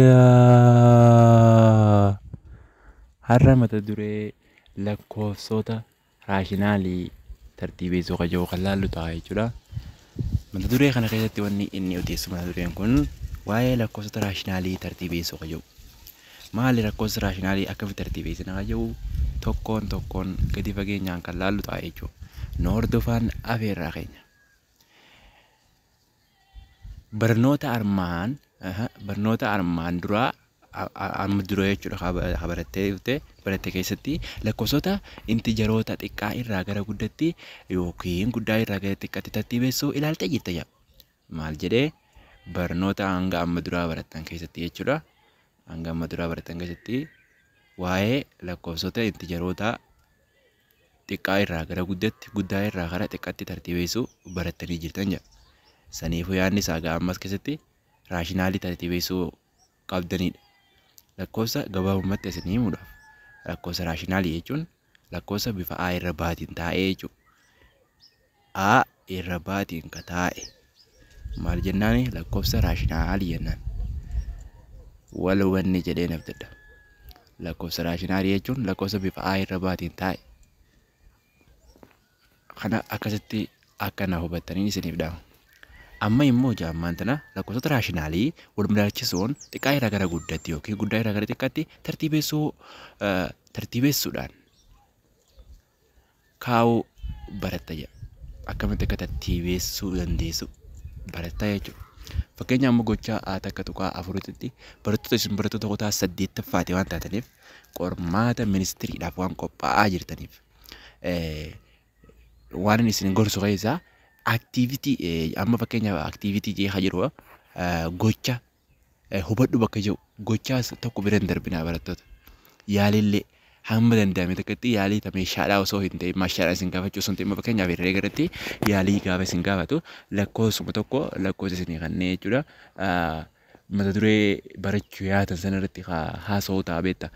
Yooyyaa! Har'a mata duree lakkoofsota raashinaalii tartiibessuu kan jedhu kan laallu ta'a jechuudha. Mata duree kana keessatti wanni inni odeessu mata dureen kun waa'ee lakkoofsota raashinaalii tartiibessuu kan jedhu. Maali lakkoofsa raashinaalii akkamitti tartiibessina kan jedhu tokkoon tokkoon gadi fageenyaan kan laallu ta'a jechuudha. Nu hordofaan afeerraa keenya. Barnoota armaan duraa, amma dura jechuudha, barattee dhufte baratte keessatti lakkoofsota intijaroota xiqqaa irraa gara guddatti yookiin guddaa irraa gara xiqqaatti tartiibessuu ilaaltee jirta jedha. Maal jedhee? Barnoota hanga amma duraa barattan keessatti jechuudha. Hanga amma duraa barattan keessatti waa'ee lakkoofsota intijaroota xiqqaa irraa gara guddatti, guddaa irraa gara xiqqaatti tartiibessuu barattanii jirtan jedha. Saniifuu yaadni isaa gaa ammas keessatti raashinaalii tartiibessuu qabdanidha. Lakkoofsa gabaabumatti isin himuudhaaf, lakkoofsa raashinaalii jechuun lakkoofsa bifa A irra baatiin taa'ee jechuudha. A irra baatiin ka taa'e maal jennaani? Lakkoofsa raashinaalii jennaan. Wal hubanne jedhee nabdadha. Lakkoofsa raashinaalii jechuun lakkoofsa bifa A irra baatiin taa'e. Kana akkasitti akka na hubattanii isiniif dhaama. Amma immoo jaammaan tana lakkoofsota raashinaalii wal madaalchisuun xiqqaa irraa gara guddaatti yookiin guddaa irraa gara xiqqaatti tartiibessuu, tartiibessuudhaan kaa'uu baratta jedha. Akkamitti akka tartiibessuu dandeessu baratta jechuudha. Fakkeenyaaf, amma gochaa A 1.4tti barattoota, isin barattoota kutaa saddeettaffaati waan taataniif, qormaata ministiriidhaaf waan qophaa'aa jirtaniif, waan inni isin gorsu keessaa activity, amma fakkeenyaaf activity jee haa jiru, gocha hubadhu bakka jiru gochaas tokko bira hin darbinaa barattoota. Yaalillee hamma danda'ame tokkotti yaalii ta meeshaadhaa osoo hin ta'in, meeshaadhaa isin gaafachuu osoo hin ta'in, fakkeenyaaf herreega irratti yaalii gaafa isin gaafatu lakkoofsuma tokko lakkoofsa isinii kannee jechuudha. Mata duree barachuu yaatan sana irratti haasa'uu ta'a beekta.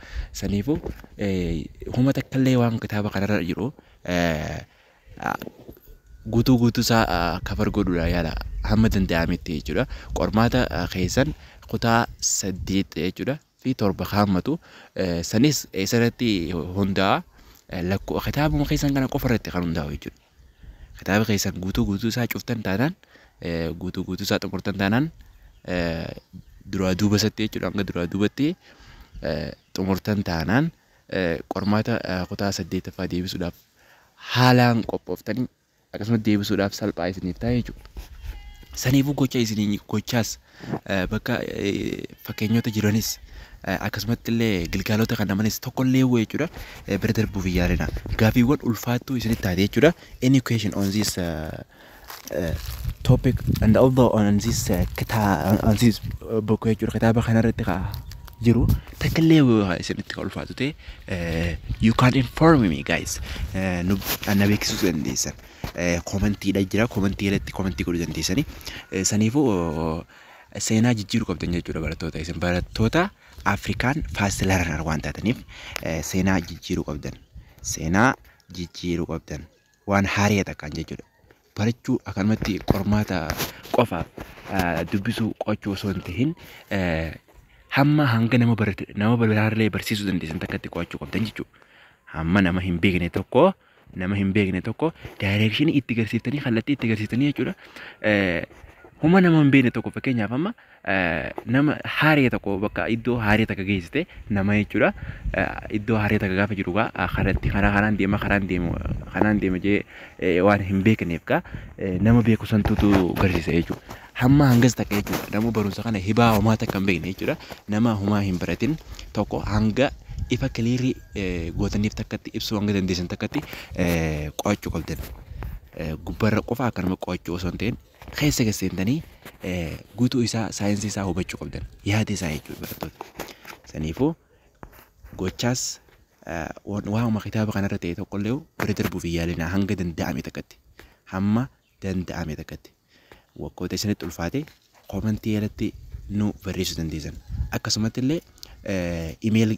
Saniifuu huma takkallee waan kitaaba kanarra jiru guutuu guutuu isaa cover godhuudha yaala hamma danda'ametti jechuudha. Qormaata keessan kutaa saddeet jechuudha fi torba haammatu sanis eessarratti hundaa'a? Lakkoo kitaabuma keessan kana qofa irratti kan hundaa'u jechuudha. Kitaaba keessan guutuu guutuu isaa cuftan taanaan, guutuu guutuu isaa xumurtan taanaan, duraa duuba isatti jechuudha, hanga duraa duubatti xumurtan taanaan, qormaata kutaa saddeettaffaa deebisuudhaaf haalaan qophooftanii akkasumas deebisuudhaaf salphaa isiniif ta'a jechuudha. Saniifuu gocha isinii gochaas bakka fakkeenyota jiranis akkasumatti illee gilgaalota kan namanis tokkollee jechuudha bira darbuuf hin yaalina. Gaaffiiwwan ulfaattuu isinitti taate jechuudha. Any question on this topic and although on this on this book jechuudha, kitaaba kanarratti jiru takkallee isinitti kan ulfaatu ta'e, you can inform me, guys, na beeksisuu dandeessan. Commentiidha jira, commentii irratti commentii godhuu dandeessani. Saniifuu seenaa jijjiiruu qabdan jechuudha barattoota. Isin barattoota Afrikaan fast learner waan taataniif seenaa jijjiiruu qabdan. Seenaa jijjiiruu qabdan. Waan haaraa takkaan jechuudha. Barachuu akkanumatti qormaata qofaaf dubbisuu, qo'achuu osoo hin tahin, hamma hanga nama barate nama biraallee barsiisuu dandeessan takkatti qo'achuu qabdan jechuudha. Hamma nama hin beekne tokko directionii itti garsiiftanii, kallattii itti garsiiftanii jechuudha. Huma nama hin beekne tokko, fakkeenyaaf amma nama haaree tokko bakka iddoo haaree takka geessite nama jechuudha. Iddoo haaree takka gaafa jiru gaa karatti karaa kanaan deema, karaan deemu kanaan deema jee waan hin beekneef gaa nama beeku santutu garsiisa jechuudha. Hamma hangas takka jechuudha. Nama barumsa kana hibaa homaa takka hin beekne jechuudha. Nama homaa hin baratin tokko hanga ifa clearii gootaniif takkatti ibsuu hanga dandeessan takkatti qo'achuu qabdan. Gubbaarra qofa akkanuma qo'achuu osoo hin ta'in, keessa seentanii guutuu isaa, saayinsii isaa hubachuu qabdan. Yaada isaa jechuudha barattoota. Saniifuu gochaas waanuma kitaaba kanarra ta'e tokkollee bira darbuuf hin yaalina hanga danda'ame takkatti. Hamma danda'ame takkatti. Wakkoota isinitti ulfaate commentii jalatti nu barreessuu dandeessan. Akkasumatti illee email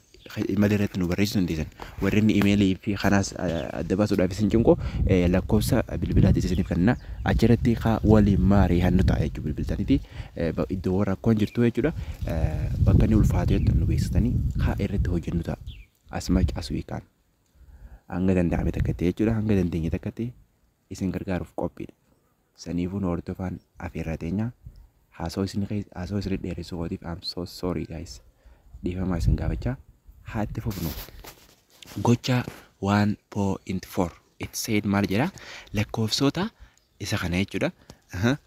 malee irratti nu barreessuu dandeessan. Warreen imeelii fi kanaas adda baasuudhaaf isin cinqu lakkoofsa bilbilaatti isiniif kenna. Achirratti waliin mari'annu ta'a jechuudha bilbiltaniiti. Iddoo rakkoon jirtu jechuudha. Bakka inni ulfaatu jettan nu beeksisanii haa irratti hojjennu ta'a. As much as we can. Hanga danda'ame takkatti jechuudha. Hanga dandeenye takkatti isin gargaaruuf qophiidha. Saniifuu nu hordofaan afeerraa teenya. Haasoo isin haasoo isin dheeressuu kootiif I'm so sorry, guys. Dhiifamaa isin gaafachaa haa itti fufnu. Gocha 1.4 it said maal jedha? Lakkoofsota isa kana jechuudha.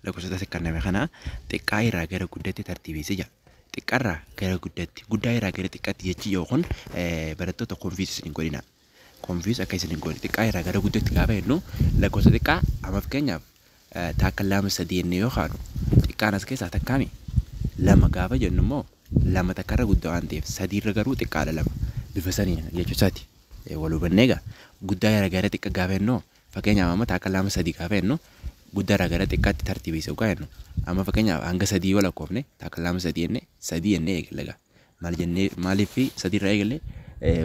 Lakkoofsota isa kenname kana xiqqaa irraa gara guddatti tartiibessi jedha. Xiqqaarraa gara guddatti, guddaa irraa gara xiqqaatti jechi yoo kun barattoota confuse isin hin godhina. Confuse akka isin hin godhine. Xiqqaa irraa gara guddatti gaafa jennu, lakkoofsa xiqqaa amma fakkeenyaaf takka, lama, sadii jennee yoo kaanu, xiqqaan as keessaa takkaami. Lama gaafa jennu immoo lama takkarra guddaa waan ta'eef, sadiirra garuu xiqqaadha lama, bifa saniin jechuu isaati. Wal hubannee egaa? Guddaa irraa gara xiqqa gaafa jennu, fakkeenyaaf amma takka, lama, sadii gaafa jennu, guddaa irraa gara xiqqaatti tartiibessa yookaan jennu, amma fakkeenyaaf hanga sadii yoo lakkoofne, takka, lama, sadii jennee, sadii jennee eegalla egaa. Maal jennee, maaliif sadii irraa eegalle?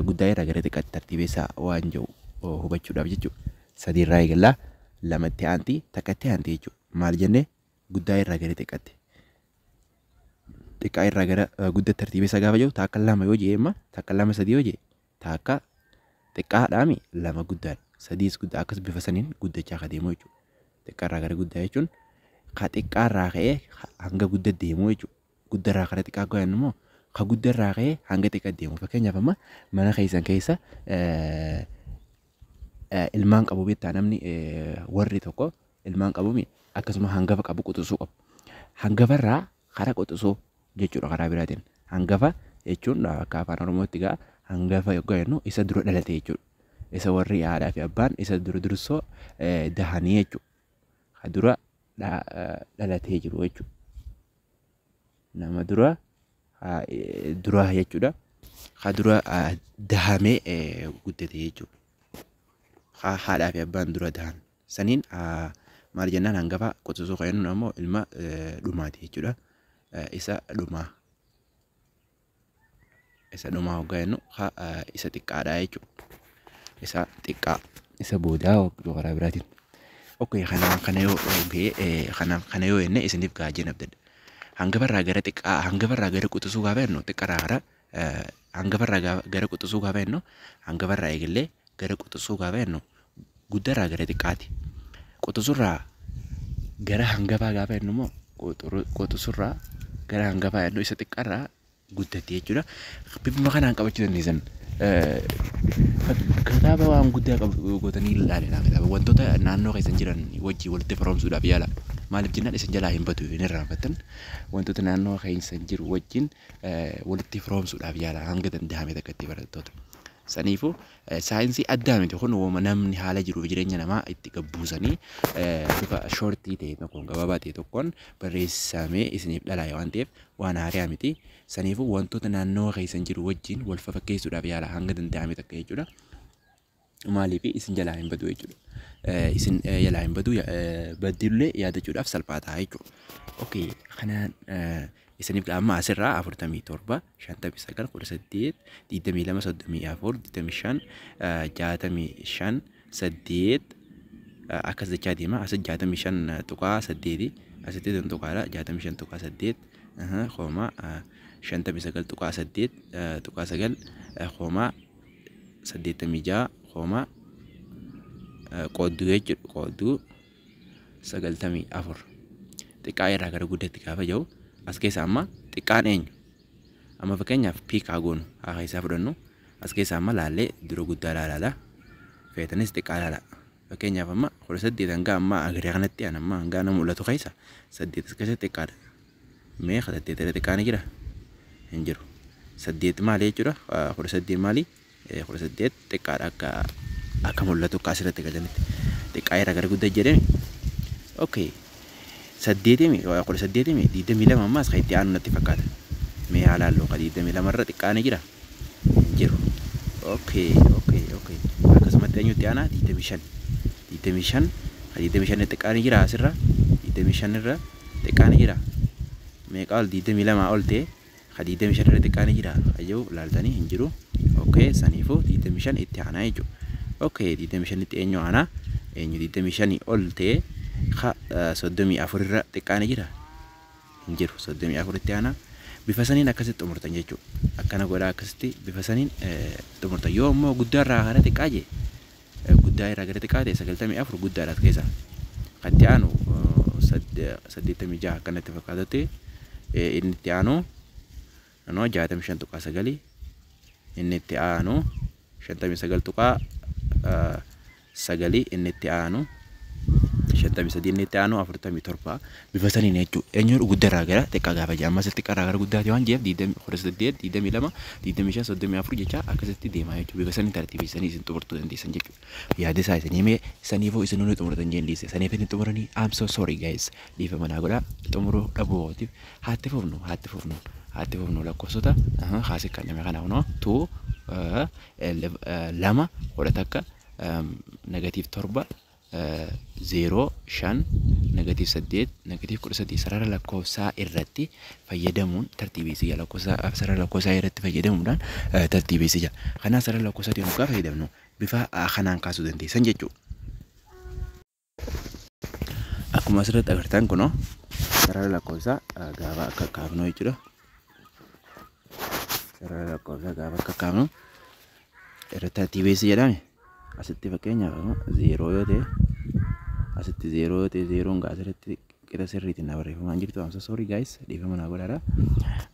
Guddaa irraa gara xiqqaatti tartiibessaa waan jiru hubachuudhaaf jechuudha. Sadii irraa eegallaa, lamatti aanti, takkatti aanti jechuudha. Maal jennee? Guddaa irraa gara xiqqaatti. Xiqqaa irraa gara guddaa tartiibessaa gaafa jiru, takka, lama yoo jee, amma takka, lama, sadii yoo jee, takka xiqqaadhaami, lama guddaadha. Sadiis guddaa, akkas bifa saniin guddachaa akka deemu jechuudha. Xiqqaa irraa gara guddaa jechuun ka xiqqaa irraa ka'ee hanga guddaa deemu jechuudha. Guddaa irraa gara xiqqaa jennu immoo ka guddaa irraa ka'ee hanga xiqqaa deemu. Fakkeenyaaf amma mana keessan keessa ilmaan qabu beektaa? Namni warri tokko ilmaan qabu, akkasuma hangafa qabu, quxisuu qabu. Hangafarraa karaa quxisuu jechuudha karaa biraatiin. Hangafa jechuun akka afaan Oromootti egaa hangafa yoggaa jennu isa dura dhalate jechuudha. Isa warri haadhaa fi abbaan isa dura dursoo dahanii jechuudha. Ka dura dhalatee jiru jechuudha. Nama dura dura jechuudha. Ka dura dahamee guddate jechuudha. Ka haadhaa fi abbaan dura dahan. Saniin maal jennaan? Hangafa. Quxisuu kan jennuun ammoo ilma dhumaati jechuudha. Isa dhumaa. Isa dhumaa hoggaa jennu isa xiqqaadha jechuudha. Isa xiqqaa. Isa boodaa karaa biraatiin. Okay, kanaaf kana yoo ga'e, kanaaf kana yoo jenne isiniif gahaa jeen abdadha. Hangafarraa gara xiqqaa, hangafarraa gara quxisuu gaafa jennu, xiqqarraa gara hangafarraa gara quxisuu gaafa jennu, hangafarraa eegallee gara quxisuu gaafa jennu, guddarraa gara xiqqaati. Quxusurraa gara hangafaa gaafa jennu immoo, quxusurraa gara hangafaa jennu, isa xiqqaarraa guddatti jechuudha. Bifuma kanaan qabachuu dandeessan. Kitaaba waan guddaa qabu gootanii ilaalina. Kitaaba wantoota naannoo keessan jiran wajjin walitti firoomsuudhaaf yaala. Maaliif jennaan, isin jalaa hin batu, hin irraanfattan. Wantoota naannoo keessan jiru wajjin walitti firoomsuudhaaf yaala hanga danda'ame takkatti, barattoota. Saniifuu saayinsii addaa miti kun, uumama namni haala jiruuf jireenya namaa itti gabbuusanii bifa short ta'e tokkoon, gabaabaa ta'e tokkoon barreessamee isiniif dhalaa'e waan ta'eef waan haaraa miti. Saniifuu wantoota naannoo keessan jiru wajjin wal fakkeessuudhaaf yaala hanga danda'ame takka jechuudha. Maaliif isin jalaa hin badu jechuudha. Isin jalaa hin badu, baddillee yaadachuudhaaf salphaa ta'a jechuudha. Okay, kanaan isiniif amma asirraa 47, 59, 18, 22, 34, 25, 65, 8 akkas jechaa deema. Asi 65.8, asitti tuqaadha, 65.8 comma 59.8 tuqaa 9 comma 86 comma qoodduu jechuudha, qoodduu 94. Xiqqaa irraa gara guddatti gaafa jiru, as keessa amma xiqqaan eenyu? Amma fakkeenyaaf pick haa goonu, haa keessaa fudhannu. As keessa amma laallee dura guddaa laalaadha, feetanis xiqqaa laala. Fakkeenyaaf amma 18 hanga amma agaree kanatti an amma hanga nama mul'atu keessa 8 as keessatti xiqqaadha. Mee 8 irra xiqqaa ni jira? Hin jiru. 8 maali jechuudha? 18 maali? 18 xiqqaadha akka mul'atu, akka asirratti galanitti. Xiqqaa irraa gara guddaa jedhame. Okay, saddeetimi, 18mi, 22 ammaas kan itti aanu natti fakkaata. Mee haa laallu, ka 22 irra xiqqaa ni jira? Hin jiru. Okay, akkasumatti eenyutti aanaa? 25, 25, ka 25 xiqqaa ni jira asirra? 25 irra xiqqaa ni jira? Meeqa ol? 22 ol ta'e. Ka 25 irra xiqqaa ni jira. Ayyuu laaltanii hin jiru. Okay, saniifuu 25 itti aanaa jechuudha. Okay, 25 itti eenyu aanaa? Eenyu 25 ol ta'e ka 34 irra xiqqaa ni jira? Hin jiru. 34 itti aanaa. Bifa saniin akkasitti xumurtan jechuudha. Akkana godhaa akkasitti bifa saniin xumurtan. Yoo immoo guddaa irraa gara xiqqaa jee, guddaa irraa gara xiqqaa ta'e 94 guddaadha as keessa. Kan itti aanu 86 akkanatti fakkaatutti, inni itti aanu 65.9, inni itti aanu 59.9, inni itti aanu 53, inni itti aanu 47, bifa saniin jechuudha. Eenyuun guddaa irraa gara xiqqaa gaafa jedhamu, ammas xiqqaa irraa gara guddaati waan jeef 20, 18, 22, 25, 34 jecha akkasitti deemaa jechuudha. Bifa saniin tartiibessanii isin xumurtuu dandeessan jechuudha. Yaada isaa isin himee saniifuu isin hundi xumurtan jeen dhiise. Saniif inni xumuranii, I'm so sorry guys, dhiifama naa godhaa xumuruu dhabuu kootiif. Haatti fufnu, haatti fufnu, haatti fufnu. Lakkoofsota haasi kan nama kana kunoo 2, 2, 11, -7, 0, 5, -8, -13 sarara lakkoofsaa irratti fayyadamuun tartiibessi jira. Lakkoofsa sarara lakkoofsaa irratti fayyadamuudhaan tartiibessi jira. Kanaaf sarara lakkoofsaatiin hoggaa fayyadamnu bifa kanaan kaasuu dandeessan jechuudha. Akkuma asirratti agartan kunoo sarara lakkoofsaa gaafa akka kaafnu jechuudha. Sarara lakkoofsaa gaafa akka kaafnu irratti tartiibessi jedhame. Asitti fakkeenyaaf 0 yoo ta'e, asitti 0 yoo ta'e, 0n gaa asirratti qixa sirriitiin na barreeffamaa hin jirtu. I'm so sorry guys, dhiifama naa godhaadha.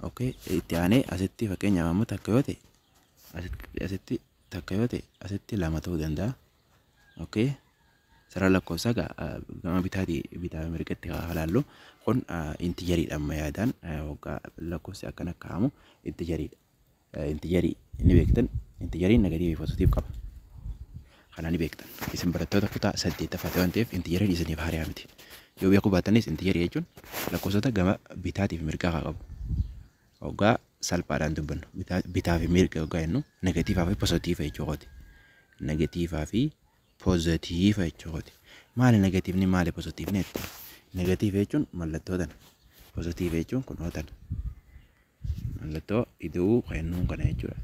Okay, itti aanee asitti fakkeenyaaf ammoo takka yoo ta'e, asitti takka yoo ta'e, asitti lama ta'uu danda'a. Okay, sarara lakkoofsaa gaa gama bitaatii bitaa mirgatti haa ilaallu. Kun integeriidha amma yaadaan waggaa lakkoofsi akkana kaa'amu integeriidha. Integerii ni beektan, integeriin negative fi positive qaba. Kana ni beektan. Isin barattoota kutaa 8ffaa waan ta'eef integeriin isiniif haaraa miti. Yoo beekuu baatanis integerii jechuun lakkoofsota gama bitaatii fi mirgaa haa qabu. Hoggaa salphaadhaan dubbannu bitaa fi mirga hoggaa jennu negativeaa fi positive jechuudha. Negativeaa fi positive jechuudha. Maali negativeni, maali positiveni jechuudha? Negative jechuun mallattoo tana. Positive jechuun kunoo tana. Mallattoo ida'uu kennuun kana jechuudha.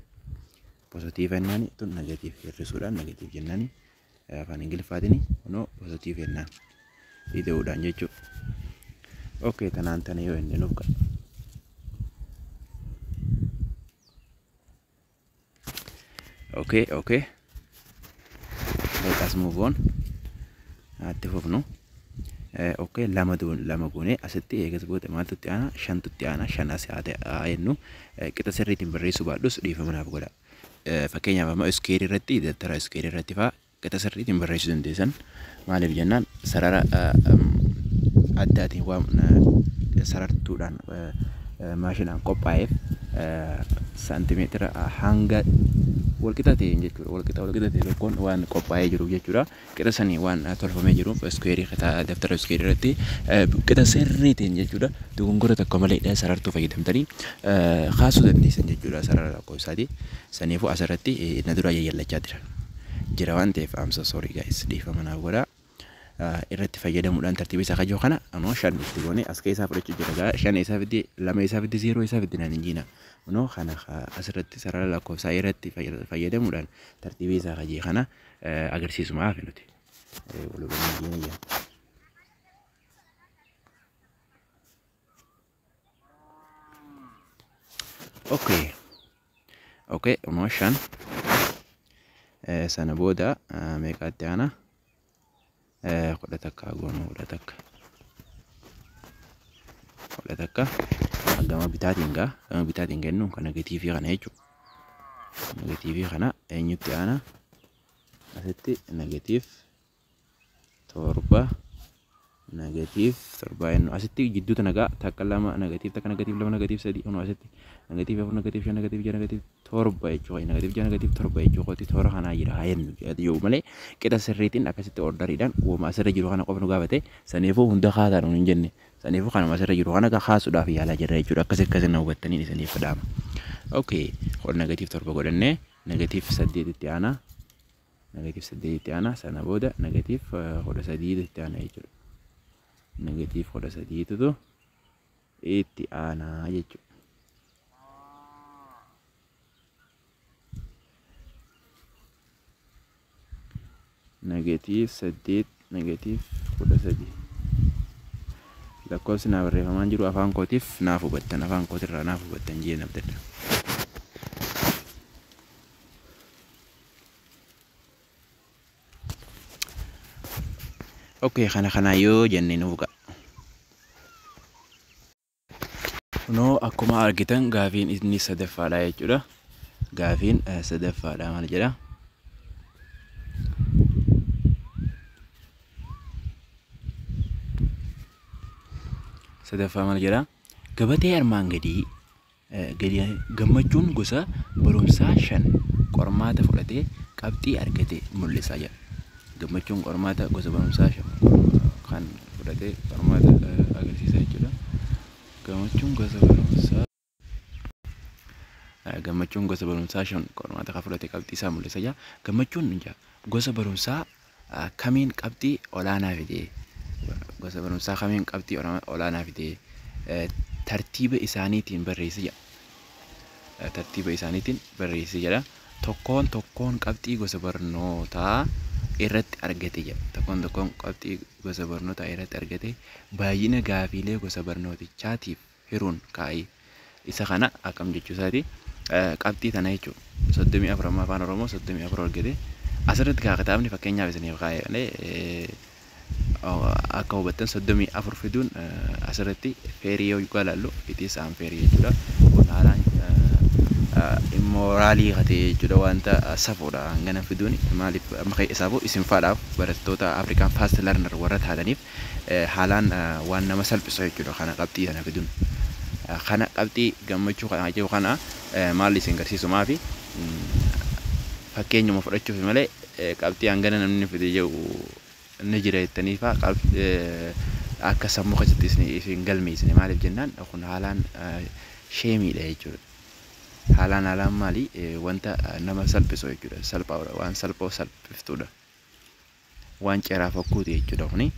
Positive jennaan tun negative hir'isuudhaan negative jennaan, afaan Ingiliffaatiin kunoo positive jennaan ida'uudhaan jechuudha. Okay, tanaan tana yoo inni nuuf qaba. Okay. Let us move on. Atti fufnu. Okay, lama lama goonee asitti eegas booda maaltu itti aana? Shantu itti aana. Shan as haa jennu. Qixa sirriitiin barreessuu baadhus dhiifama naaf godha. Fakkeenyaaf amma squareii irratti, dabtara squareii irratti fa'aa qixa sirriitiin barreessuu dandeessan. Maaliif jennaan sarara addaatiin waan sarartuudhaan maashinaan qophaa'eef saantimeetira hanga walqixa ta'een jechuudha. Walqixa ta'e tokkoon waan qophaa'ee jiruuf jechuudha. Qixa sanii waan tolfamee jiruuf squareii dabtara squareii irratti qixa sirriitiin jechuudha. Dogongora tokko malee sarartuu fayyadamtanii kaasuu dandeessan jechuudha sarara lakkoofsaati. Saniifuu asirratti na dura yayyallachaa jira. Jira waan ta'eef I'm so sorry guys, dhiifama naaf godhaa. Irratti fayyadamuudhaan tartiiba isaa kajoo kana anoo shan itti goone as keessaa fudhachuu jira gaa. Shan isaa fidde, lama isaa fidde, 0 isaa fidde naan hin jiina. Kunoo kana asirratti sarara lakkoofsaa irratti fayyadamuudhaan tartiiba isaa kajee kana agarsiisuma hafe nuti. Walumaa jiina. Okay. Okay, kunoo shan. Sana booda meeqaatti aana? 11 goonuu, 11. 11 gama bitaatiin gaa, gama bitaatiin kennu kan negativeii kana jechuudha. Negativeii kana eenyutti aana? Asitti -7, -7 jennu. Asitti jidduu tana gaa takka, lama, -1, -2, -3, kunoo asitti -4, -5, -6, -7 jechuudha. -6, -7 jechuudha. Toora kanaa jira haa jennu yoo malee qixa sirriitiin akkasitti orderiidhaan uuma asirra jiru kana qofa nu gaafate. Saniifuu hunda kaasaa nuun hin jenne. Saniifuu kanuma asirra jiru kana kaasuudhaaf yaalaa jirra jechuudha. Akkas akkasin na hubattaniin isiniif dhaama. Okay, kudha -7 godhannee -8tti aana. -8tti aana, sana booda -13tti aana jechuudha. -13tu itti aanaa jechuudha. Negative 8 negative 13. Lakkoofsi naa barreeffamaan jiru afaan kootiif naaf hubattan, afaan kootirraa naaf hubattan jee nabdadha. Okay, kana kana yoo jenne nuuf ga'a. Kunoo akkuma argitan gaafiin inni sadaffaadha jechuudha. Gaafiin sadaffaadha maal jedha? Sadaffaa maal jedha? Gabatee armaan gadii Gammachuun gosa barumsaa 5 qormaata fudhatee qabxii argate mul'isa jedha. Gammachuun qormaata gosa barumsaa 5 kan fudhatee qormaata agarsiisa jechuudha. Gammachuun gosa barumsaa Gammachuun gosa barumsaa 5 qormaata kan fudhate qabxii isaa mul'isa jedha. Gammachuun gosa barumsaa kamiin qabxii olaanaa fide? Gosa barumsaa kamiin qabxii olaanaa fide? Tartiiba isaaniitiin barreessi jedha. Tartiiba isaaniitiin barreessi jedha. Tokkoon tokkoon qabxii gosa barnootaa irratti argate jedha. Tokkoon tokkoon qabxii gosa barnootaa irratti argate baay'ina gaafiilee gosa barnootichaatiif hiruun kaa'i. Isa kana akkam jechuu isaati? Qabxii tana jechuudha. 34 amma afaan Oromoo 34 argate. Asirratti kaa kitaabni fakkeenyaaf isiniif kaa'e malee akka hubattan 34 fiduun asirratti fairii yoo ilaallu it is unfair jechuudha. Kun haalaan immoralii ta'e jechuudha, wanta safuudha hangana fiduun. Maaliif amma isaafuu isin faadhaaf barattoota African fast learner warra taataniif haalaan waan nama salphisu jechuudha kana qabxii kana fiduun. Kana qabxii Gammachuu kana jiru kana maal isin garsiisu maafi fakkeenyuma fudhachuuf malee qabxii hangana namni fide jedhu ni jira jettanii faa akka sammuu keessatti isin galmeessine. Maaliif jennaan kun haalaan shameiidha jechuudha. Haalaan haalaan maali wanta nama salphisu jechuudha. Salphaadha, waan salphoo salphiftuudha. Waan ceraa fokkuuti jechuudha kuni.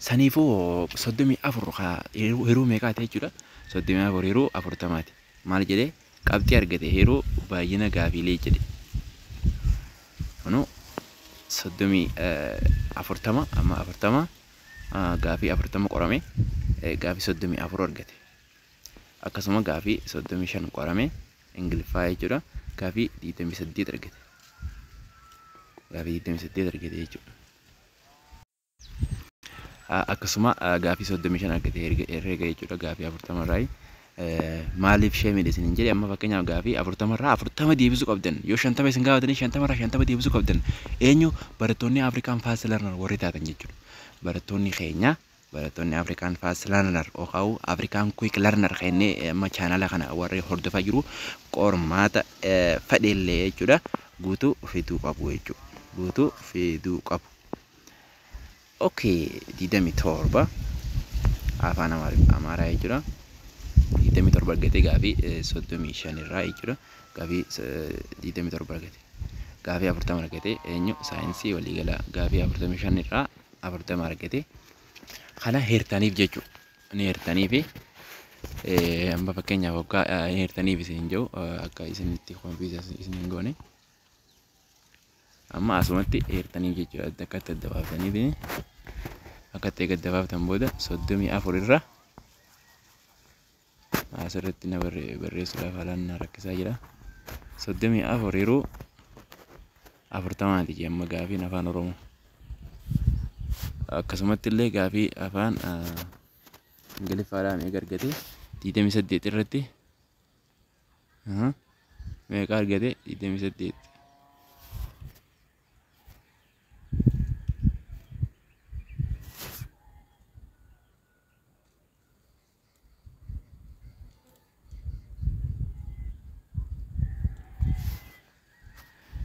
Saniifuu 34 hiruu meeqaati jechuudha? 34 hiruu 40ti. Maal jedhee? Qabxii argate hiruu baay'ina gaafiilee jedhe. Kunuu 40 amma 40 gaafii 40 qorame gaafii 34 argate. Akkasuma gaafii 35 qorame Ingiliffaa jechuudha. Gaafii 28 argate. Gaafii 28 argate jechuudha. Akkasuma gaafii 35 argate herreega jechuudha gaafii 40 irraa. Maaliif shameiidha isin jedhe? Amma fakkeenyaaf gaafii 40 irraa 40 deebisuu qabdan, yoo 50 isin gaafatanii 50 irraa 50 deebisuu qabdan. Eenyu? Barattoonni African fast learner warri taatan jechuudha. Barattoonni keenya, barattoonni African fast learner yookaan African quick learner kennee amma channela kana warri hordofaa jiru qormaata fedheellee jechuudha guutuu fiduu qabu jechuudha. Guutuu fiduu qabu. Okay, 27 afaan Amaaraa jechuudha. 27 argate gaafii 35 irraa jechuudha. Gaafii 27 argate. Gaafii 40 argate eenyu? Saayinsii waliigalaa gaafii 45 irraa 40 argate. Kana heertaniif jechuudha. Ni heertaniifi amma fakkeenyaaf waggaa ni heertaniif isin jiru akka isinitti confuse isin hin goone. Amma asumatti heertaniif jechuudha, akkatti adda baaftaniif, akkatti eega adda baaftan booda 34 irra asirratti na barreessuudhaaf haalaan na rakkisaa jira. 34 yeroo 40ti amma gaafiin afaan Oromoo. Akkasumatti illee gaafii afaan Ingiliffaadhaan meeqa argate? 28 irratti meeqa argate? 28.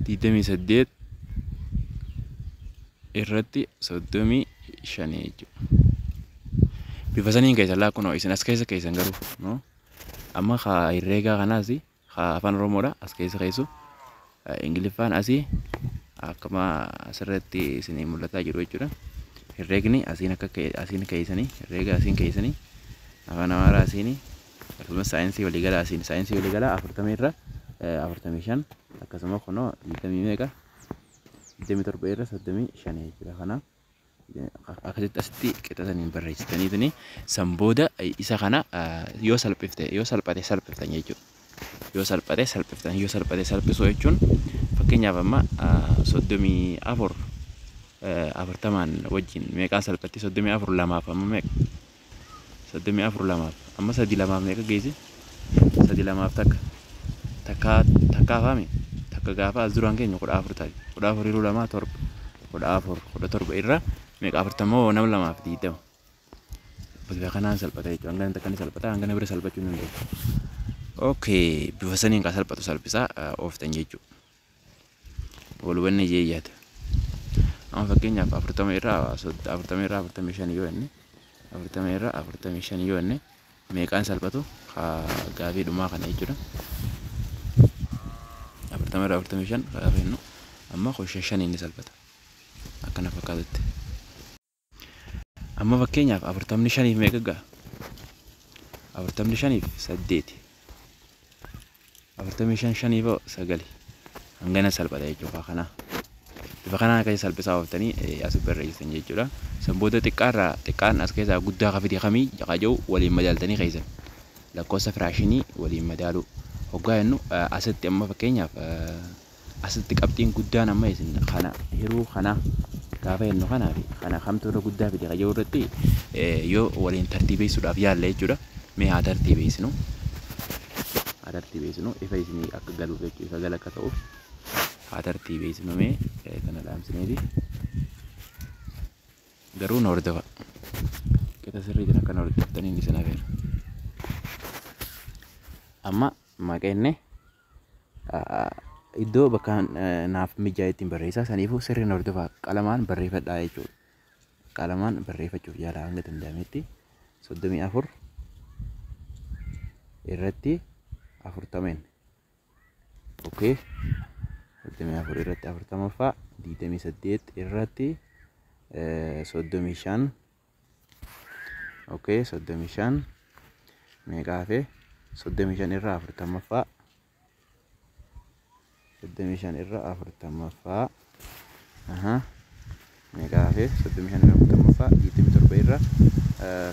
28 irratti 35 jechuudha. Bifa saniin keessan laa kunoo isin as keessa keessan garuu no? Amma haa herreegaa kanaas haa afaan Oromoodha as keessa keessu, Ingiliffaan asii akkuma asirratti isinii mul'ataa jiru jechuudha. Herreegni asiin akka asiin keessanii, herreega asiin keessanii, afaan Amaaraa asiin, akkasumas saayinsii waliigalaa asiin, saayinsii waliigalaa 40 irra 45, akkasuma kunoo digdamii meeqa? 27 irra 35 jechuudha. Kana akkasitti asitti qixxataniin barreessitaniitini san booda isa kana yoo salphifte, yoo salphate salphiftan jechuudha. Yoo salphate salphiftan, yoo salphate salphisuu jechuun fakkeenyaaf amma 34 40n wajjin meeqaan salphatti? 34 lamaaf amma meeqa? 34 lamaaf amma 3 lamaaf meeqa geessi? 3 lamaaf takka takka takka afaami takka gaafa as duraan keenya 14 taati. 14 hiruu 2 7, 14 17 irra meeqa? 40 nama lamaaf 20. Bifa kanaan salphata jechuudha. Hangana takka ni salphata, hangana bira salphachuu hin danda'u. Okay, bifa saniin kan salphatu salphisaa ooftan jechuudha. Wal hubanne jee yaada. Amma fakkeenyaaf 40 irraa 40 irraa 45 yoo jenne, 40 irraa 45 yoo jenne meeqaan salphatu? Gaafii dhumaa kana jechuudha. 40 irraa 45 gaafa jennu amma kun 5 ni salphata. Akkana fakkaatutti. Amma fakkeenyaaf 45 meeqa ga'a? 45 8. 45 5 9. Hangana salphata jechuudha kana. Bifa kanaan akkasii salphisaa ooftanii as barreessitan jechuudha. San booda xiqqaarraa xiqqaan as keessaa guddaa ka fide kamii jedhu waliin madaaltanii keessan. Lakkoofsa firaashinii waliin madaaluu. Hoggaa jennu asitti amma fakkeenyaaf asitti qabxiin guddaan amma isin kana hiruu kana gaafa jennu kanaa fi kana kamtu irra guddaa fide jedhu irratti yoo waliin tartiibeessuudhaaf yaalle jechuudha. Mee haa tartiibeessinu. Haa tartiibeessinu ifa isinii akka galuuf jechuudha, ifa gala akka ta'uuf haa tartiibeessinu. Mee kana dhaamsineeti garuu na hordofa. Qixa sirriitiin akka na hordoftaniin isin afeera. Amma maqeenne iddoo bakka naaf mijaa'e ittiin barreessaa, saniifuu sirriin hordofaa, qalamaan barreeffadhaa jechuudha. Qalamaan barreeffachuuf yaala hanga danda'ametti. 34 irratti 40. Okay. 34 irratti 40ffaa, 28 irratti 35. Okay, 35 meeqa hafe? 35 irra 40ffaa. 35 irra 40ffaa. Aha. Meeqa hafe? 35 irra 40ffaa, 27 irra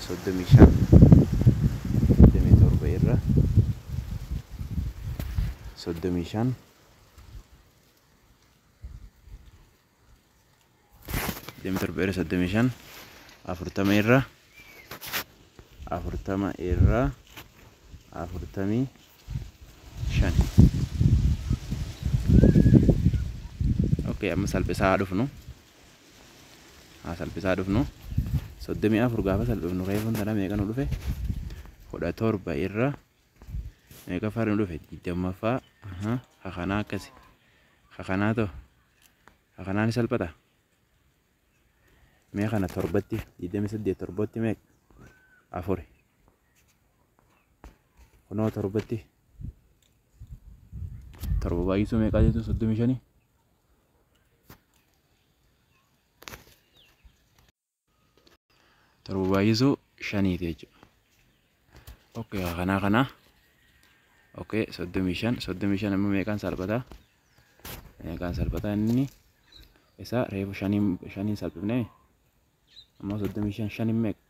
35. 27 irra 35. 27 irra 35, 40 irra 40 irra 45. Okay, amma salphisaa haa dhufnu. Haa salphisaa dhufnu. 34 gaafa salphifnu reefuun tana meeqa nu dhufe? 17 irra meeqa faa nu dhufe? 20ffaa. Kakanaa akkasi. Kakanaa ta'u. Kakanaa ni salphata. Mee kana torbatti, 28 torbatti meeqa? 4. Kunoo torbatti. 7 baay'isuu meeqaa jechuun 35? 7 baay'isuu 5 jechuudha. Okay, kanaa kana. Okay, 35. 35 amma meeqaan salphata? Meeqaan salphata inni? Isa reefu 5 salphifnee? Amma 35 5 meeqa?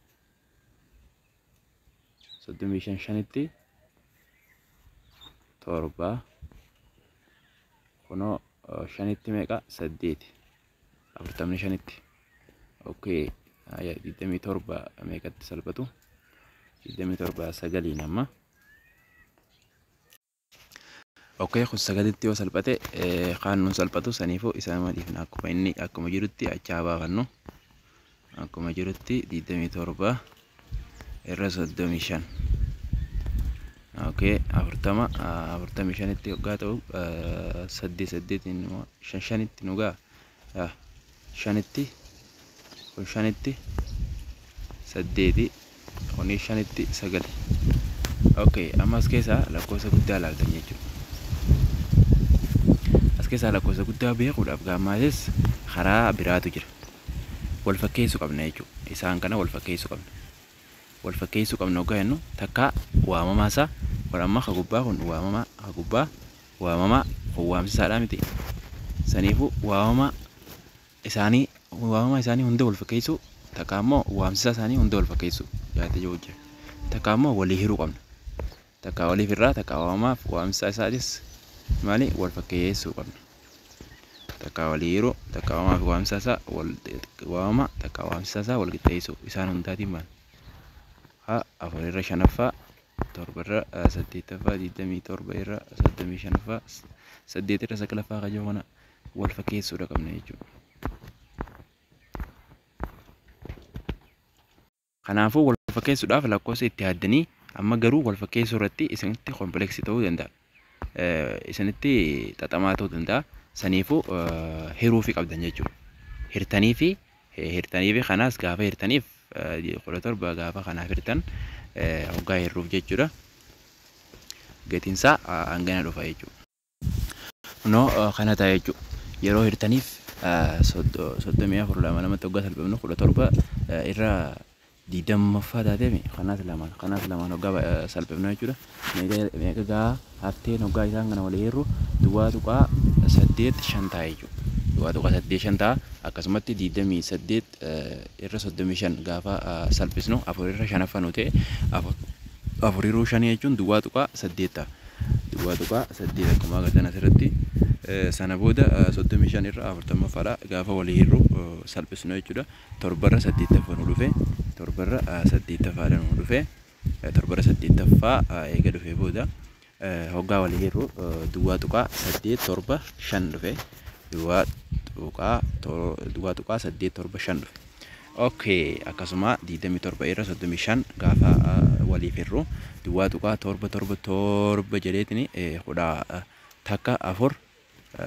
35 5tti 7. Kunoo 5tti meeqa? 8. 45tti. Okay, 27 meeqatti salphatu? 27 9 amma. Okay, kun 9tti yoo salphate kaan nuun salphatu, saniifuu isa nama dhiifna. Akkuma inni akkuma jirutti achaa baafannu. Akkuma jirutti 27 irra 35. Okay, 40 45tti hoggaa ta'u 8 8 5 5tti nu ga'a. 5tti kun 5tti 8, kuni 5tti 9. Okay, amma as keessaa lakkoofsa guddaa ilaaltan jechuudha. As keessaa lakkoofsa guddaa beekuudhaaf gaammaasis karaa biraatu jira. Wal fakkeessuu qabna jechuudha. Isaan kana wal fakkeessuu qabna. Wal fakkeessuu qabna hoggaa jennu takka waamamaa isaa kun amma ka gubbaa kun waamamaa, ka gubbaa waamamaa kun waamsisaadhaa miti. Saniifuu waamamaa Isaanii waamama isaanii hunda wal fakkeessuu, takka immoo waamsisa isaanii hunda wal fakkeessuu yaadde jiru jira. Takka immoo walii hiruu qabna. Takka waliif irraa, takka waamamaaf waamsisa isaatis maali wal fakkeessuu qabna. Takka walii hiruu, takka waamamaaf waamsisa isaa wal waamama, takka waamsisa isaa wal qixxeessuu isaan hundaatiin maal? Ha, 4 irra 5ffaa, 7 irra 8ffaa, 27 irra 35ffaa, 8 irra 9ffaa kan jiru kana wal fakkeessuudha qabna jechuudha. Kanaafuu wal fakkeessuudhaaf lakkoofsa itti yaaddanii amma garuu wal fakkeessuu irratti isinitti kompleksii ta'uu danda'a. Isinitti xaxamaa ta'uu danda'a. Saniifuu hiruufii qabdan jechuudha. Hirtanii fi kanaas gaafa hirtaniif 17 gaafa kanaaf hirtan hoggaa hirruuf jechuudha. Gatiinsaa hangana dhufa jechuudha. Kunoo kana ta'a jechuudha. Yeroo hirtaniif 34 2 2 hoggaa salphifnu 17 irra 20ffaa taateemi kanaas lamaan hoggaa salphifnu jechuudha. Meeqa gaa hafteen hoggaa isaan kana walii hirru 0.85 ta'a jechuudha. 0.85 ta'a. Akkasumatti 28 irra 35 gaafa salphisnu 4 irra 5ffaa nu ta'e 4 irra 5 jechuun 0.8 ta'a. 0.8 akkuma agartan asirratti sana booda 35 irra 40ffaadha gaafa walii hirru salphisnu jechuudha. 7 irra 8ffaa nu dhufe, 7 irra 8ffaadha nu dhufe, 7 irra 8ffaa eega dhufe booda hoggaa walii hirru 0.875 dhufe, 0.875 dhufe. Okay, akkasuma 27 irra 35 gaafa waliif hirru 0.777 jedheetini 11 4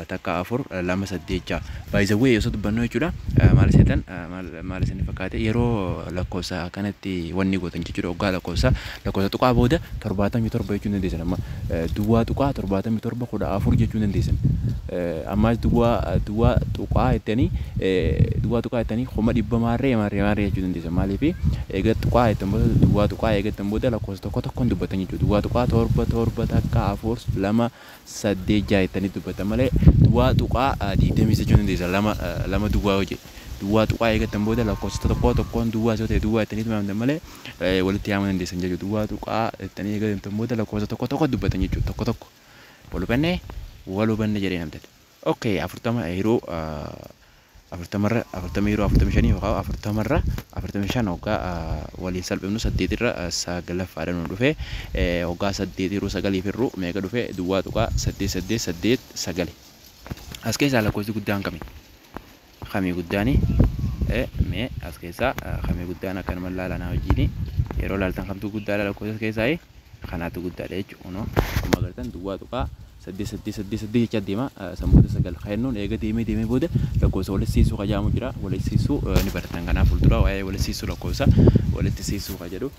takka 4 2 8 6. By the way osoo dubbannu jechuudha. Maal seetan maal isin fakkaate yeroo lakkoofsa kanatti wanni gootan jechuudha. Hoggaa lakkoofsa tuqaa booda 77 jechuun dandeessan. Amma 0.77 14 jechuun dandeessan. Ammaas duwwaa tuqaa jettanii duwwaa tuqaa jettanii 100 maarree maarree maarree jechuu dandeessan. Maaliif eega tuqaa jettan booda duwwaa tuqaa eega jettan booda lakkoofsa tokko tokkoon dubbatan jechuudha. 0.7 takka 4 2 8 6 jettanii dubbatan malee duwwaa tuqaa 20 jechuun dandeessan. 2 duwwaa hojii duwwaa tuqaa eegattan booda lakkoofsa tokko tokkoon duwwaa yoo ta'e duwwaa jettanii tumaamtan malee walitti yaamuu dandeessan jechuudha. Duwwaa tuqaa jettanii eegattan booda lakkoofsa tokko tokko dubbatan jechuudha. Tokko tokko wal hubanne jedhee namtatti. Okay, 40 yeroo 40 irra 40 yeroo 45 yookaan 40 irra 45 hoggaa waliin salphifnu 8 irra 9ffaadha nu dhufe. Hoggaa 8 yeroo 9 hirru meeqa dhufe? 0.8889. As keessaa lakkoofsi guddaan kami? Kamii guddaani? Mee as keessaa kamii guddaan akkanuma ilaalaa hojiini yeroo ilaaltan kamtu guddaadha lakkoofsa keessaa kanaatu guddaadha jechuudha. Kunoo akkuma agartan 0.8888 jecha deema sammuuta 9 kennuun eega deemee deemee booda lakkoofsa walitti siisuu kajaamu jira. Walitti siisuu ni baratan. Kanaaf fuuldura waa'ee walitti siisuu lakkoofsa walitti siisuu ka jedhu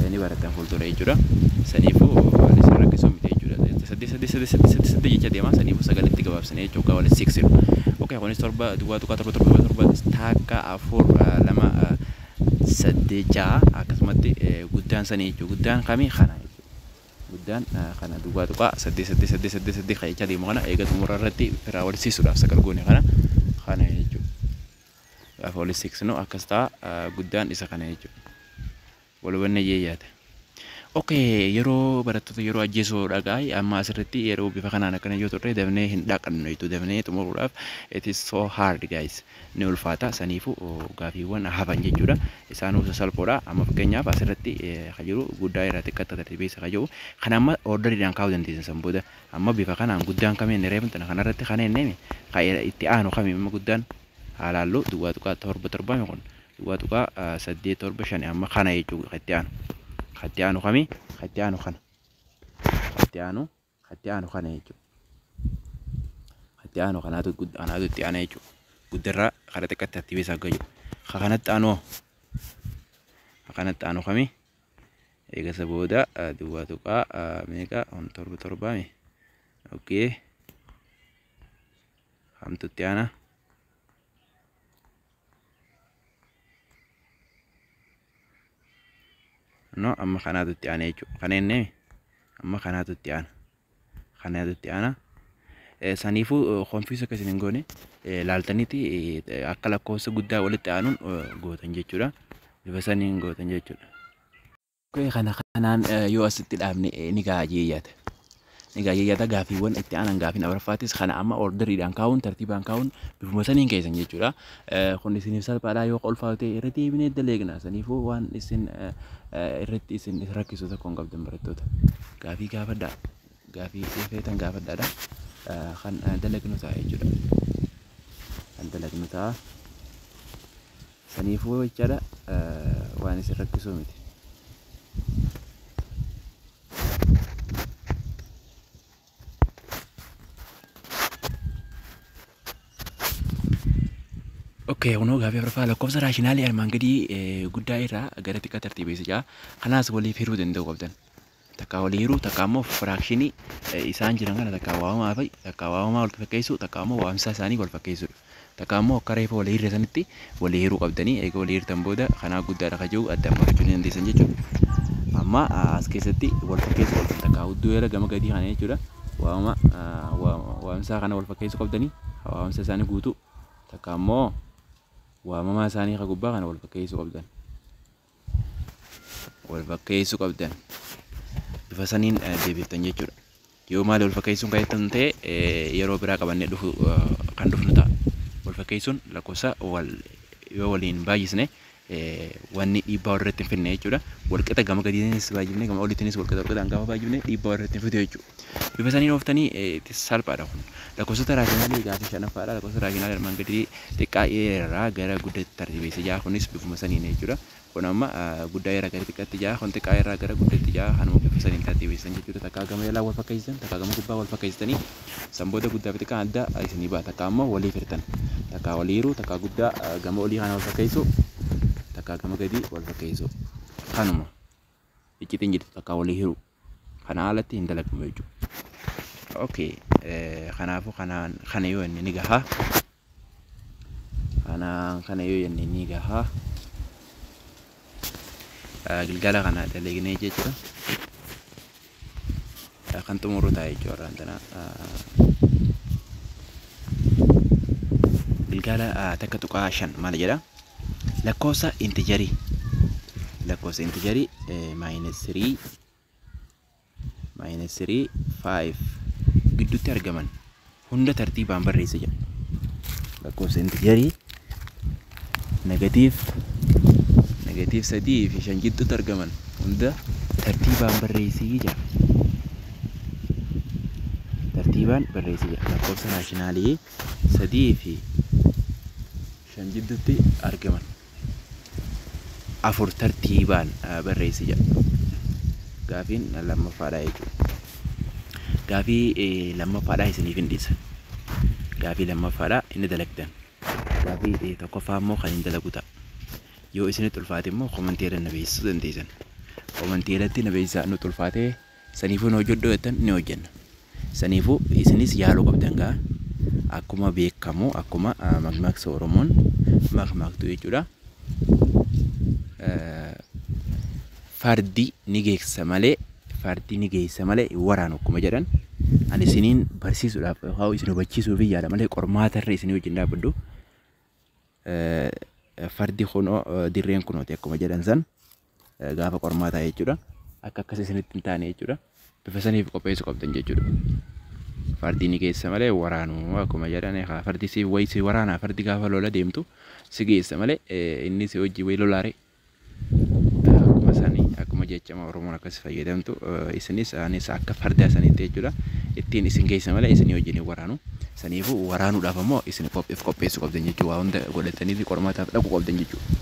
ni baratan fuuldura jechuudha. Saniifuu walitti rakkisuu miti jechuudha. 8 8 8 8 8 jecha deema saniifuu 9tti gabaabsanii jechuudha walitti siiksinu. Okay, kunis 7 0.7 7 7 takka 4 2 8 6 akkasumatti guddaan sanii jechuudha. Guddaan kamii kana guddaan kana 0.8888 kan jecha deemu kana eega xumura irratti firaa walitti siisuudhaaf sagal goone kana kana jechuudha. Gaafa walitti siiksinu akkas ta'a guddaan isa kana jechuudha. Wal hubanne yeeyyaata. Okay, yeroo barattoota yeroo ajjeesuu dhagaay amma asirratti yeroo bifa kanaan akkana yoo turre dafnee hin dhaqannu jechuudha. Dafnee xumuruudhaaf it is so hard guys. Ni ulfaata. Saniifuu gaafiiwwan hafan jechuudha. Isaanuu sasalphoodha. Amma fakkeenyaaf asirratti kan jiru guddaa irraa xiqqaatti tartiibeessa kan jiru. Kan amma orderiidhaan kaa'uu dandeessan san booda. Amma bifa kanaan guddaan kamii inni reefan tana kanarratti kan inni kan itti aanu kamii amma guddaan haalaallu 0.77 kun 0.875 amma kana jechuudha itti aanu. Itti aanu kamii? Itti aanu kana. Itti aanu kana jechuudha. Itti aanu kanaatu itti aana jechuudha. Guddarraa karaa xiqqaatti tartiibeessa akka jiru. Kanatti aanu kanatti aanu kamii? Eegasa booda 0. meeqa? 7 mi? Okay. Hamtu itti aana. No, amma kanaatu itti aana jechuudha. Kana inni amma kanaatu itti aana. Kanaatu itti aana. Saniifuu confuse akka isin hin goone laaltaniiti akka lakkoofsa guddaa walitti aanuun gootan jechuudha. Bifa saniin gootan jechuudha. Kana kanaan yoo asitti dhaabne ni gahaa jeeyyaata. Egaa yaada gaaffiiwwan itti aanan gaaffiin afuraffaattis kana amma orderiidhaan kaa'uun tartiibaan kaa'uun bifuma saniin keessan jechuudha. Kun isiniif salphaadha yoo ulfaatu ta'e irra deebinee daleegna. Saniifuu waan isin irratti isin rakkisu tokko hin qabdan barattoota. Gaaffii gaafadhaa. Gaaffii feetan gaafadhaadha. Kan dalagnu ta'a jechuudha. Kan dalagnu ta'a. Saniifuu jechaadha waan isin rakkisu miti. Okay, kunoo gaaffii afuraffaa lakkoofsa raashinaalii armaan gadii guddaa irraa gara xiqqaa tartiibeessa jira. Kanaas waliif hiruu danda'u qabdan. Takkaa walii hiruu, takkaa immoo firaakshinii isaan jiran kana takkaa waamamaa fi takkaa waamamaa wal fakkeessu, takkaa immoo waamsa isaanii wal fakkeessudha. Takkaa immoo akka reefa walii hirre sanitti walii hiruu qabdanii eega walii hirtan booda kanaa guddaadha ka jiru addaan baafachuu ni dandeessan jechuudha. Amma as keessatti wal fakkeessu qabdan takkaa hudduu jala gama gadii kana jechuudha. Waamama waamsaa kana wal fakkeessu qabdanii waamsa isaanii guutuu takkaa immoo waamamaa isaanii ka gubbaa kana wal fakkeessuu qabdan. Wal fakkeessuu qabdan. Bifa saniin deebiftan jechuudha. Yoo maali wal fakkeessuun kan jettan ta'e yeroo biraa qabannee dhufu kan dhufnu ta'a. Wal fakkeessuun lakkoofsa wal yoo waliin baay'isne wanni dhiibbaa walirratti hin fidne jechuudha. Walqixa gama gadiitiinis baay'ifne gama oliitiinis walqixa walqixaan gaafa baay'ifne dhiibbaa walirratti hin fidu jechuudha. Bifa saniin ooftanii salphaadha kun. Lakkoofsota raashinaalii gaaffii shanaffaadha. Lakkoofsa raashinaalii armaan gadii xiqqaa irraa gara guddaatti tartiibeessa jira. Kunis bifuma saniin jechuudha. Kun amma guddaa irraa gara xiqqaatti jira. Kun xiqqaa irraa gara guddaatti jira. Kanuma bifa saniin tartiibeessan jechuudha. Takkaa gama jalaa wal fakkeessitan, takkaa gama gubbaa wal fakkeessitanii san booda guddaa fi xiqqaa adda isinii ba'a. Takkaa ammoo waliif hirtan. Takkaa walii hiruu, takkaa guddaa gama olii kana wal fakkeessu, takkaa gama gadii wal fakkeessu. Kanuma iccitiin jirtu takkaa walii hiruu. Kana alatti hin dalagamu jechuudha. Okay, kanaafuu kanaan kana yoo inni ni gaha. Kanaan kana yoo inni ni gaha. Gilgala kana dalagnee jechuudha. Kan xumuru ta'a jechuudha warraan tana. Gilgala 1.5 maal jedha? Lakkoofsa intijarii. Lakkoofsa intijarii -3 -3 5 gidduutti argaman hunda tartiibaan barreessa jedha. Lakkoofsa intijarii -3 fi 5 gidduutti argaman hunda tartiibaan barreessii jedha. Tartiibaan barreessii jedha. Lakkoofsa raashinaalii 3 fi 5 gidduutti argaman 4 tartiibaan barreessii jedha. Gaaffiin lammaffaadha jechuudha. Gaaffii lammaffaadha isiniif hin dhiisa. Gaaffii lammaffaadha inni dalagdan. Gaaffii tokkoffaa immoo kan hin dalagu ta'a. Yoo isinitti ulfaate immoo komantii irratti na beeksisuu dandeessan. Komantii irratti na beeksisaa nutti ulfaatee saniifuu nu hojjedhu jettan ni hojjenna. Saniifuu isinis yaaluu qabdan gaa. Akkuma beekamu akkuma makmaaksa Oromoon makmaaktu jechuudha. Fardi ni geessa malee fardi ni geessa malee waraanu akkuma jedhan ani isiniin barsiisuudhaaf yookaan isin hubachiisuuf yaada malee qormaata irra isinii wajjin dhaabbadhu. Fardi kunoo dirreen kunooti akkuma jedhan san gaafa qormaataa jechuudha. Akka akkas isinitti hin taane jechuudha. Bifa saniif qopheessuu qabdan jechuudha. Fardi ni geessa malee waraanu akkuma jedhan fardi si wayi si waraana fardi gaafa lola deemtu si geessa malee inni si hojii wayi lolaare. Akkuma sanii akkuma jechama Oromoon akkas fayyadamtu isinis anis akka farda saniitti jechuudha. Ittiin isin geessa malee isinii wajjin hin waraanu. Saniifuu waraanuudhaaf ammoo isin qopheessuu qabdan jechuudha. Waa hunda godhatanii fi qormaataaf dhaquu qabdan jechuudha.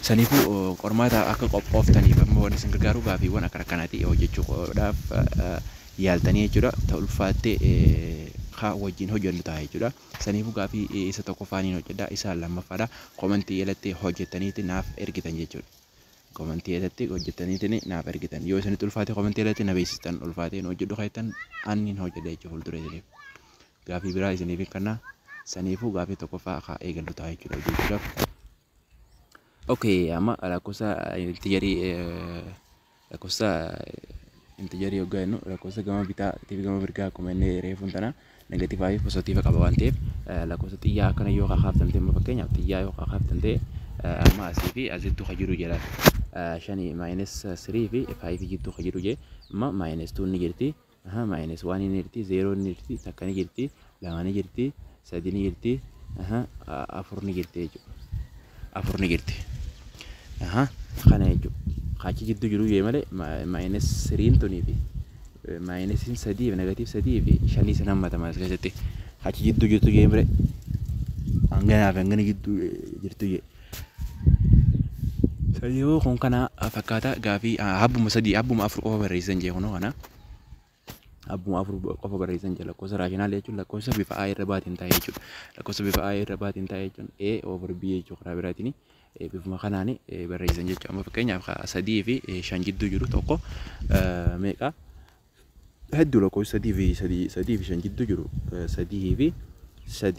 Saniifuu qormaata akka qophooftaniif ammoo wanti isin gargaaru gaaffiiwwan akka akkanaati hojjechuudhaaf yaaltanii jechuudha. Ta'u ulfaattee haa wajjin hojjennu ta'a jechuudha. Saniifuu gaaffii isa tokkoffaaniin hojjedha. Isa lammaffaadha. Komantii jalatti hojjettaniiti naaf ergitan jechuudha. Komantii jalatti hojjettaniitiin naaf ergitan. Yoo isinitti ulfaate komantii jalatti na beeksistan ulfaatee nu hojjedhu jettan ani hin hojjedha jechuudha fuuldura isiniif. Gaaffii biraa isiniif hin kenna. Saniifuu gaaffii tokkoffaa haa eegallu ta'a jechuudha hojjechuudhaaf. Okay, amma lakkoofsa intijarii lakkoofsa intijarii yoggaa jennu lakkoofsa gama bitaa fi gama mirgaa akkuma inni reefuun tana Negatiivaa fi pozitiiva qaba waan ta'eef, lakkoofsa xiyyaa akkana yoo kakaaftan ta'e, fakkeenyaaf xiyyaa yoo kakaaftan ta'e, amma asii fi asittuu ka jiru jedha. Shanii minus 3 fi 5 jidduu ka jiru jee. Amma minus 2 ni jirti, minus 1 ni jirti, 0 ni jirti, takka ni jirti, lama ni jirti, sadi ni jirti, afur ni jirti jechuudha. Afur ni jirti. Kana jechuudha. Achi jidduu jiru jee malee minus 3 tunii fi minusiin sadii fi negative sadii fi shanii san hammatama as keessatti. Achi jidduu jirtu jee malee hanganaa fi hangana jidduu jirtu jee. Sadii kun kana fakkaata. Gaafii habbuma sadii, habbuma afur qofa barreessan jee. Kunoo kana abbuma afur qofa barreessan jee. Lakkoofsa rational jechuun lakkoofsa bifa A irra baatiin taa'e jechuudha. Lakkoofsa bifa A irra baatiin taa'e jechuun A over B jechuudha. Karaa biraatiin bifuma kanaan barreessan jechuudha. Amma fakkeenyaaf sadii fi shan jidduu jiru tokko meeqa? Hedduu. Lakkoofsa sadii fi sadii fi shan jidduu jiru, sadii fi shan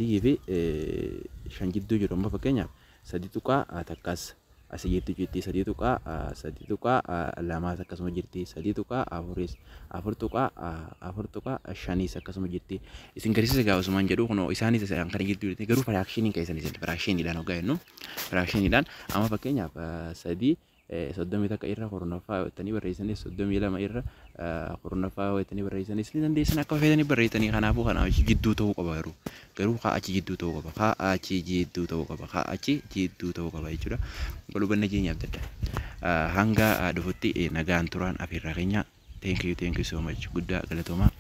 jidduu jiru, amma fakkeenyaaf 3.1s asii jirti jirti, 3.2s akkasuma jirti, 3.4s, 4.5s akkasuma jirti. Isin garsiisa gaafa osumaan jedhu, kunoo isaanis isaan kana jidduu jirti. Garuu fractioniin keessan isin fractioniidhaan hoggaa jennu, fractioniidhaan amma fakkeenyaaf sadii 31 irra kurnaffaa jettanii barreessanis, 32 irra kurnaffaa jettanii barreessanis ni dandeessan, akka feetanii barreessanii. Kanaafuu kana achi jidduu ta'uu qaba. Garuu kaa achi jidduu ta'uu qaba, kaa achi jidduu ta'uu qaba, kaa achi jidduu ta'uu qaba jechuudha. Wal hubanna jireenya adda addaa hanga dhufutti nagaan turaan afeerraa keenya. Thank you, thank you so much. Guddaa galatoomaa.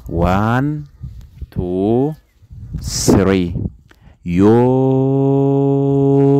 One, two, three. Yoo.